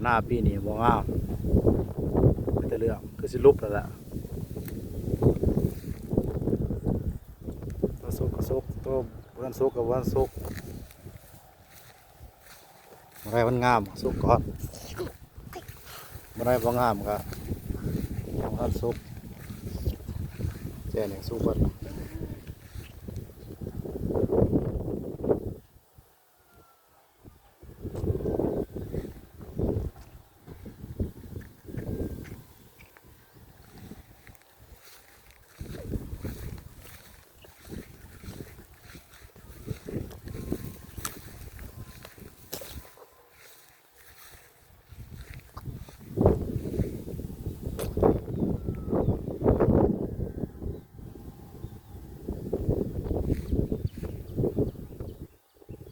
ນາປີນີ້ບໍ່ງາມ ມີແຕ່ເຫຼືອງ ຄືຊິຫຼຸບແລ້ວແຫຼະ. ໂຕສຸກກໍສຸກ ໂຕບໍ່ທັນສຸກກໍບໍ່ທັນສຸກ. ບໍ່ໄດ້ມັນງາມ ສຸກກ່ອນ ບໍ່ໄດ້ບໍ່ງາມກໍຍັງບໍ່ທັນສຸກ. ແຕ່ນີ້ສຸກເບິດ.